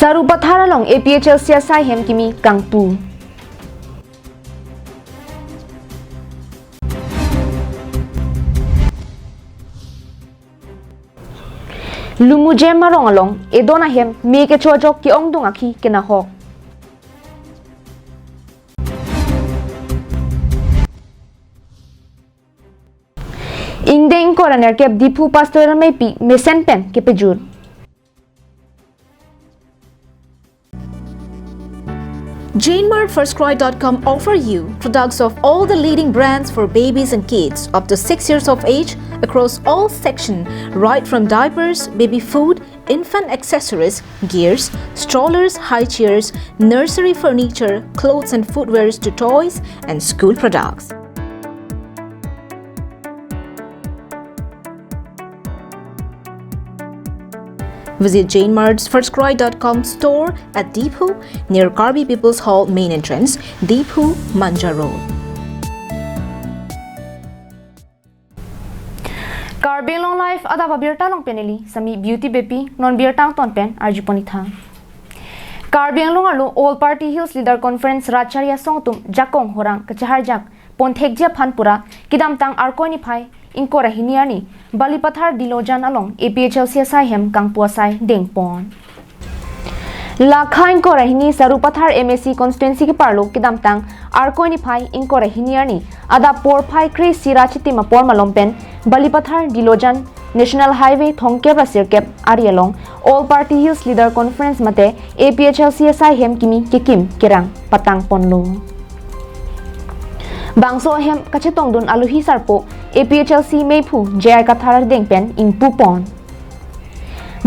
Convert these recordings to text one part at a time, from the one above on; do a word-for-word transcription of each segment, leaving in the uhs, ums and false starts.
Sarupathar along A P H L C asai hem kimi kangpu. Lumujem arong along edon ahem me kecho ajok ke-ongdung akhi kenahok. Ingdeng ingkoi ra nerkep Diphu Pastoral Meipi mesen pen kepejut. Jane Mart First Cry dot com offer you products of all the leading brands for babies and kids up to six years of age across all section, right from diapers, baby food, infant accessories, gears, strollers, high chairs, nursery furniture, clothes and footwears to toys and school products. Visit Jane Mart's First Cry dot com store at Diphu near Karbi People's Hall main entrance, Diphu, Manja Road. Karbi Anglong Live adap abirta along pen neli Sami Beauty Beypi, non birta angton pen arjupon-ik tha. Karbi Anglong arlo All Party Hills Leader Conference rat chari asong atum jakong horang kachaharjak pon thekji aphan pura kedamtang Arkoi niphai ingkoi ra hini arni Balipathar Dilojan along A P H L C asai hem kangpu asai dengpon. Lakha ingkoi ra hini Sarupathar M A C constituency keparlo kedamtang Arkoi niphai ingkoi ra hini arni adap porphai kre-isi ra chitim apor malom pen Balipathar Dilojan National Highway thomkep ra sirkep ari along All Party Hills Leader Conference mate A P H L C asai hem kimi kekim kerang patangponlo. Bangso ahem kachetongdun alohi sarpo A P H L C meiphu J I Kathar adeng pen ingpupon.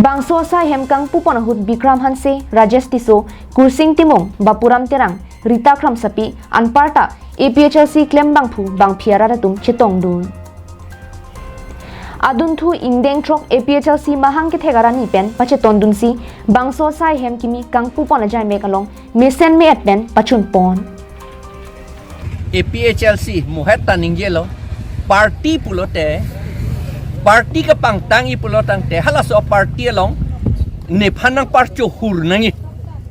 Bangso asai hem kangpupon ahut Bikram Hanse, Rajesh Tisso, Kursing Timung, Bapuram Terang, Rita Kramsapi, anparta A P H L C klembangphu bangphi arat atum chetongdun. Adunthu ingdeng throk A P H L C mahang kethek arani pen pachetondunsi bangso asai hem kimi kangpupon ajai mek along mesen me-et pen pachunpon. A P H L C muhet ta ningjelo, party pulote, party kapangtang-i pulo tangte, halaso party along nephan nangparchohur nangji.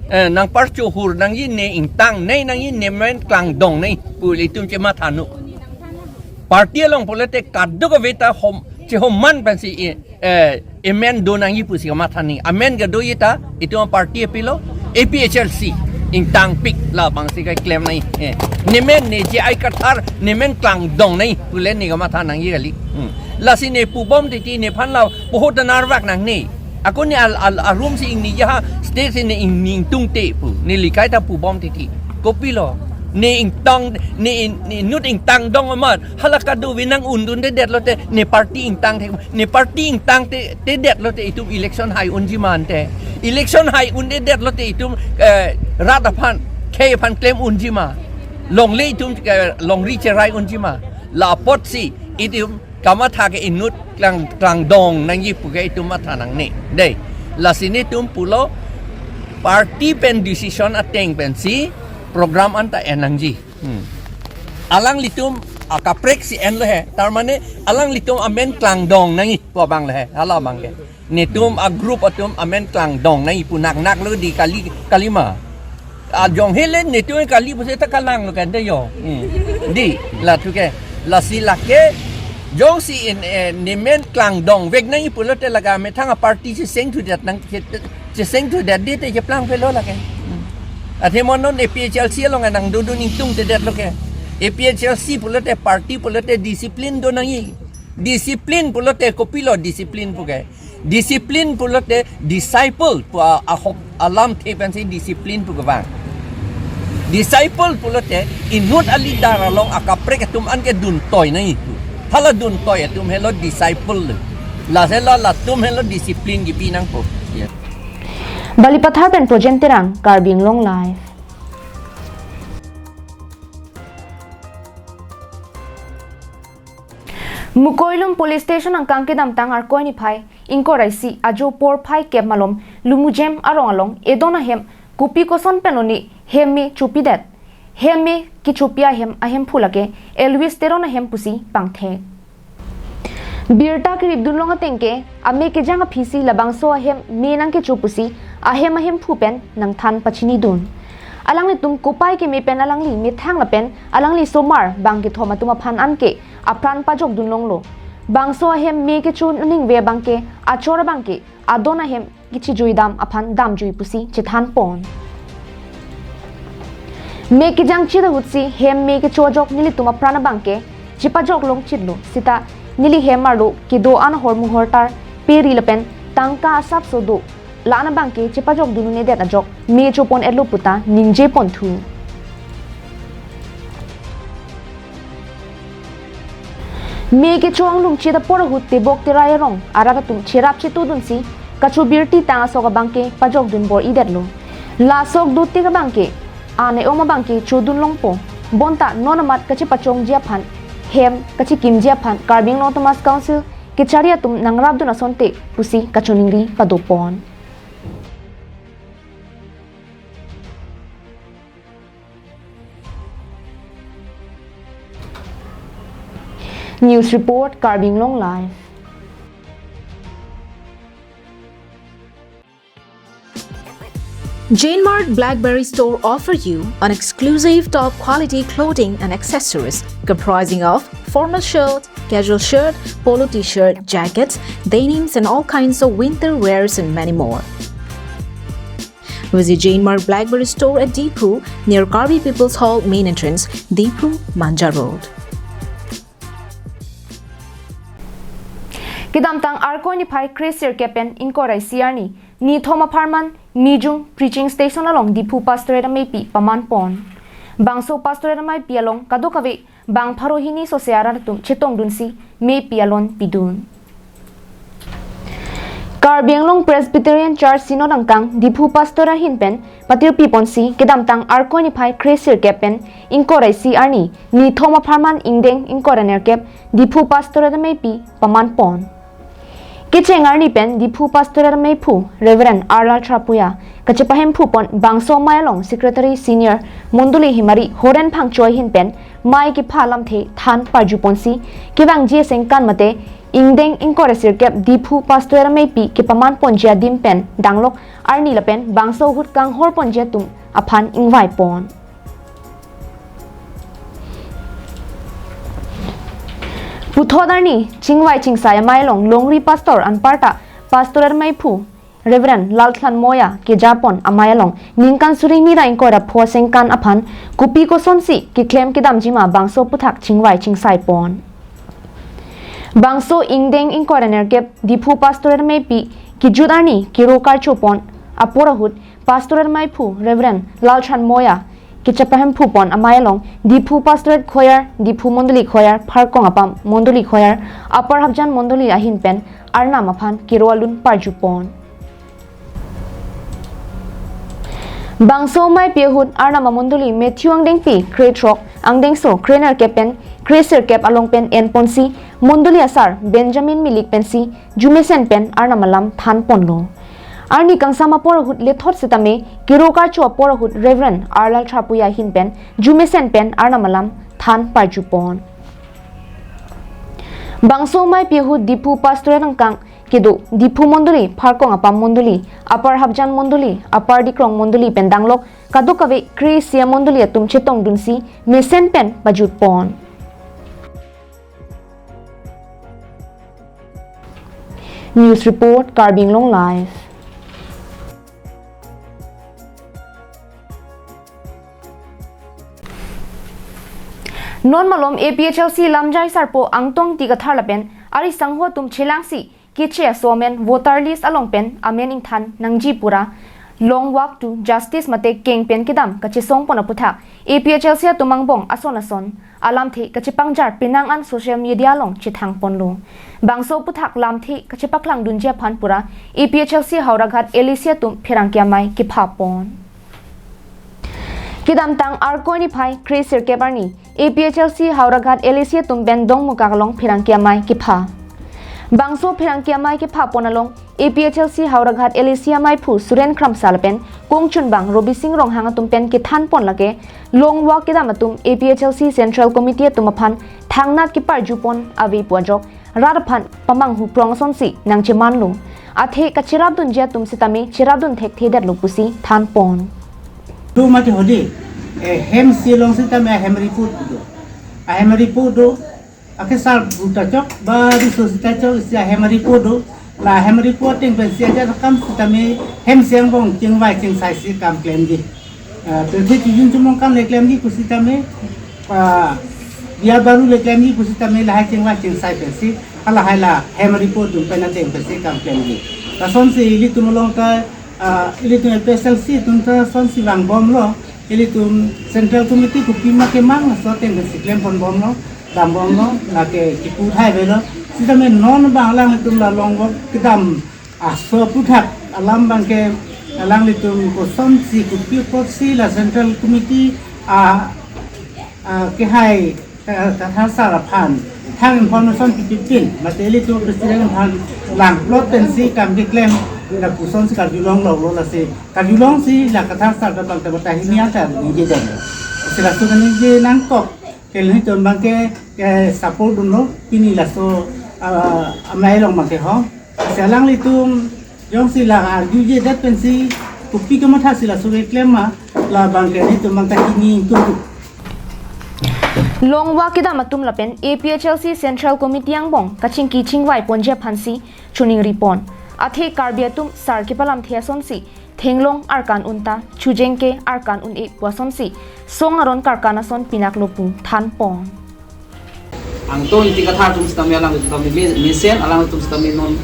Eh, nangparchohur nangji, ne ingtangnei nangji, ne men klangdongnei pu ilitum chematha nu. Party along pulote kadokave ta hom, chehoman pensi, eh, eh, amen do nangji pusi kamatha nangji. Amen kedo-i ta, itum aparty apilo, A P H L C ingtangpik, labangsi keklem nangji. Eh, ne men ne J I Kathar, ne men klangdongnei pule ne kamatha nangji kali. Hmm. Lasi ne pubom titi nephan la pohot narvak nangne. Ako ne al, al, arum si ingni jaha, state si ne ingni ingtungte pu, ne likai ta pubom titi. Kopilo? Ne ingtang, ne in, ne inut ingtangdong amat, hala kadokave nang-undundedet lote, ne party ingtang thek, ne party ingtang te, tedet lote itum election hai unji ma ante. Election hai undedet lote itum, eh, rat aphan, khei aphan klem unji ma. Longle itum, eh, longri cherai unji ma. La apotsi itum kamatha ke inut klang, klangdong nangji puke itum matha nangne. Dei, lasi netum pulo party pen decision ateng pensi program anta en nangji. Hmm. Alanglitum akaprek si enlo he. Tar mane alanglitum amen klangdong nangji pu abang le he. Hala abang ke. Netum a group atum amen klangdong nangji pu naknak lo di kali, kalima. Ajong hele netum kali pusi ta kalanglo kan de yo. Hmm. Di, la thu ke. Lasi lake jongsi in, eh, ne men klangdongvek nangji pulote laga methang aparty chesengthudet nang, che, chesengthudet di te cheplangpelo lake. Hmm. Athema non A P H L C along nangdodun ingtungtedet lo ke. A P H L C pulote party pulote discipline do nangji. Discipline pulote kopilo discipline puke. Discipline pulote disciple pu a, ahok alamthe pensi discipline pu kevang. Disciple pulote inut a leader along akaprek atum an keduntoi nangji pu. Hala duntoi atum helo disciple. Lasi la latum helo discipline kipi nangpo. Ya. Balipathar pen Projen Terang, Karbi Anglong Live. Mukoilum Police Station angkang kedamtang Arkoi niphai ingkoi ra isi ajo porphai kep malom Lumujem arong along edon ahem kopi koson pen lone hem me chopidet, hem me kechopi ahem ahemphu lake Elvis Teron ahem pusi pangthek. Birta keripdun long ateng ke ame kejang aphisi labangso ahem me nangkecho pusi ahem ahemphu pen nangthan pachinidun. Alanglitum kopai keme pen alangli methang lapen alangli osomar bang kethom atum aphan anke apran pajokdun longlo. Bangso ahem me kecho ningve abangke achor abangke adon ahem kechijuidam aphan damjui pusi chethanpon. Me kejangchit ahutsi hem me kecho ajok nelitum apran abangke chepajok longchitlo, seta neli hem arlo kedo-an ahormu hortar peri lapen tangka asapso do, la-an abangke chepajokdun un-edet ajok me chopon-etlo puta ningjeponthu. Me kecho anglumchit apor ahut tebok terai arong arat atum cherap chetudunsi kachobirti tang asok abangke pajokdun bor-idetlo. La asok dotik abangke an e-om abangke chodun longpo. Bonta non amat kachepachongji aphan, hem kachekimji aphan Karbi Anglong Autonomous Council kechari atum nangrapdun asonte pusi kachoningri padopon. News report, Karbi Anglong Live. Jane Mart Blackberry Store offer you an exclusive top quality clothing and accessories comprising of formal shirt, casual shirt, polo t-shirt, jackets, denims and all kinds of winter wears and many more. Visit Jane Mart Blackberry Store at Diphu near Karbi People's Hall main entrance, Diphu, Manja Road. Kedamtang Arkoi niphai kre sirkep pen ingkoi ra isi arni, nithom apharman Mijung Preaching Station along Diphu Pastorate amepi pamanpon. Bangso Pastorate amepi along kadokave bang pharo hini sose arat atum chetongdunsi mepi alon pidun. Karbi Anglong Presbyterian Church Synod angkang Diphu Pastorate ahin pen patirpiponsi kedamtang Arkoi niphai kre sirkep pen ingkoi ra isi arni, nithom apharman ingdeng ingkoi ra nerkep Diphu Pastorate amepi pamanpon. Kecheng arni pen Diphu Pastorate ameiphu Reverend Arlal Trapuya kachepahemphupon bangso amei along Secretary Senior Mondoli Himari Horen Phangcho ahin pen mei kepha alamthe than parjuponsi kevangji asengkan mate ingdeng ingkoi ra sirkep Diphu Pastorate amepi kepamanponji adim pen danglok arni lapen bangso ahut kanghorponji atum aphan ingvaipon. Puthot arni chingvai chingsai amei along longri pastor anparta Pastorate ameiphu Reverend Lalthan Moya kejapon amei along ningkan suri hini ra ingkoi ra pho asengkan aphan kopi kosonsi keklem kedamji ma bangso aputhak chingvai chingsaipon. Bangso ingdeng ingkoi ra nerkep Diphu Pastorate amepi kejut arni kero karchopon apor ahut Pastorate ameiphu Reverend Lalthan Moya kachepahemphupon amei along Diphu Pastorate Choir, Diphu Mondoli Choir, Pharkong Apam Mondoli Choir, Upper Hapjan Mondoli ahin pen Arnam aphan kero alun parjupon. Bangso ameipi ahut Arnam amondoli Matthew angdengpi krethrok, angdengso krenerkep pen kresirkep along pen enponsi mondoli asar Benjamin Milik pensi jumesen pen Arnam alam thanponlo. Arni kangsam apor ahut lethot setame kero karcho apor ahut Reverend Arlal Trapuya ahin pen jumesen pen Arnam alam than parjupon. Bangso ameipi ahut Diphu Pastorate angkang kedo Diphu Mondoli, Pharkong Apam Mondoli, Upper Hapjan Mondoli, Upper Dikrong Mondoli pen danglok kadokave kre isi amondoli atum chetongdunsi mesen pen pajutpon. News report, Karbi Anglong Live. Non malom A P H L C lamjai sarpo Angtong Ingti Kathar lapen ari sangho atum chelangsi keche aso amen voter list along pen amen ingthan nangji pura Long Walk to Justice mate keng pen kedam kachesongpon aputhak A P H L C atum angbong ason ason alamthe kachepangjar penang an social media along chethangponlo. Bangso aputhak lamthe kachepaklangdunji aphan pura A P H L C Howraghat L A C atum pherangke amei kephapon. Kedamtang Arkoi niphai kre sirkep arni A P H L C Howraghat L A C atum pen Dongmukak along pherangke amei kepha. Bangso pherangke amei kephapon along A P H L C Howraghat L A C ameiphu Suren Kramsa lapen kongchunbang Robising Ronghang atum pen kethanpon lake Long Walk kedam atum A P H L C Central Committee atum aphan thangnat keparjupon ave pu ajok rat aphan pamanghu prong asonsi nangchemanlo. Athe kachirapdunji atum sitame chirapdun thekthedetlo pusi thanpon. Do mati hodi, eh, hem si along sitame ahem report do. Ahem report do, akesar buta chok, ba riso sita chok, isi ahem report do. La hem report ateng pensi ajat akam sitame hem si angbong chingvai chingsai si kam klemji. Ah, pirthe chijun chumong kan le klemji pusitame, ah, biya baru le klemji pusitame lahai chingvai chingsai pensi, halahai la hem report dun pen ateng pensi kam klemji. Lasonsi ilitum along ta, ah, ilitum A P H L C atum ta lasonsi vangbomlo, ilitum Central Committee kopi ma kemang laso ateng pensi klempon bomlo, dambomlo, lake kipu thai avelo. Sitame non abang alanglitum la longvok kedam aso aphuthak alam abangke alanglitum kosonsi kopi apotsi la Central Committee a, a kehai, eh, Kathar sir aphan thang information pipipin, mate ilitum president aphan langplot pensi kam keklem, la pusonsi karjulong longlo, lasi karjulongsi la Kathar sir ta bang ta bata hini anta ningje dam. Si laso kaningje nangkok, ke ilitum abangke, ke support dunlo, pini laso, ah, amei along abangke ho. Si alanglitum jongsi la arjujedet pensi kopi kamathasi laso keklem ma, la abangke ilitum abang ta hini tum tum. Longvok kedam atum lapen A P H L C Central Committee angbong kachingki chingvai ponji aphansi choningripon. Athe Karbi atum sar kepalamthe asonsi thenglong arkan un ta chujeng ke arkan un-e pu asonsi song aron karkan ason pinaklo pu thanpon. Angtong Ingti Kathar atum sitame alanglitum sitame me-, mesen, alanglitum sitame non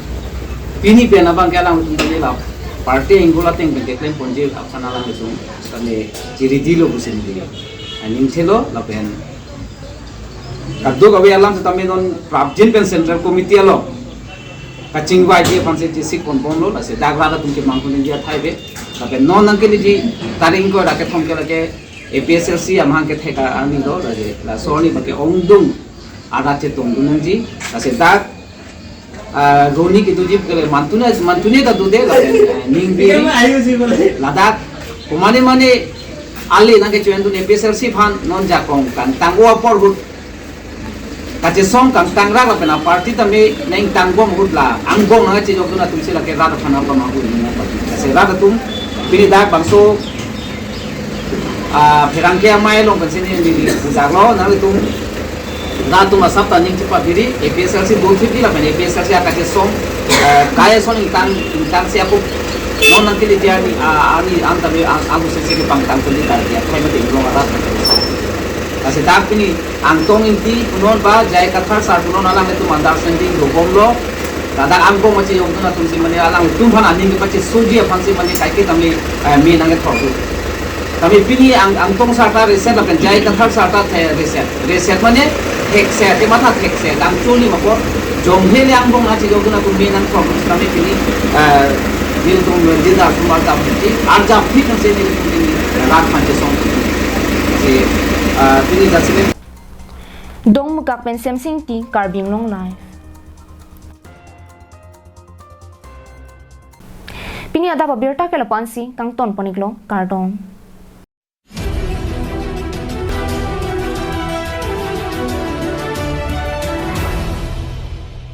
pini pen abangke alanglitum sitame la party angle ateng pen keklem ponji aphan alanglitum sitame jiridilo pusi ningje. Aning thelo lapen kadokave alam sitame non prapjin pen Central Committee along kachingvaiji aphansi chesik ponponlo, lasi dak rat atum kemang pon India thai ave. Lapen non nangkeleji tarik ingkoi ra kethom ke lake A P H L C amahang kethek arni do, lasi laso arni abangke ongdung arat chetongdun nangji, lasi dak, ah, roni kedoji ke mantune, mantune ta dode, lapen, eh, ningbi ladak komane mane ale nangkecho-endun A P H L C aphan non jakong kangtang-o apor ahut kachesong kangtangrak lapen aparty tame nangtang bom ahut la angbong nangkachejokdun atumsi lake rat aphan abang ahut nang party. Lasi rat atum pini dak bangso, ah, pherangke amei along pensi neli pujaklo, nanglitum rat atum asap ta ning chepaphiri, A P H L C do thipji lapen A P H L C akachesong, eh, kai ason ingtang, ingtangsi ako non nangkeleji arni, ah, arni an tame ang, ang sesi kepangtang puli tardi akhai mate inglong arat. Lasi dak pini Angtong Ingti punon ba J I Kathar sir punon alanglitum understanding dobomlo. Ladak angbong kachejokdun atumsi mane alanglitum aphan aning kepachesoji aphansi mane kaike tame, eh, me nangkethok. Tame pini ang, Angtong sir ta reset lapen J I Kathar sir ta the reset. Reset mane thekset, te matha thekset, dam choli mako. Jonghe le angbong kachejokdun atum me nangkethok, tame pini, eh, nelitum leader atum arjap phi, arjap phi nangsi nelitum pini rat aphan chesong. Si, eh, pini jasemet. Dongmukak pen Semsing Ingti, Karbi Anglong Live. Pini adap abirta ke lapu-ansi kangton pon-iklo, kardom.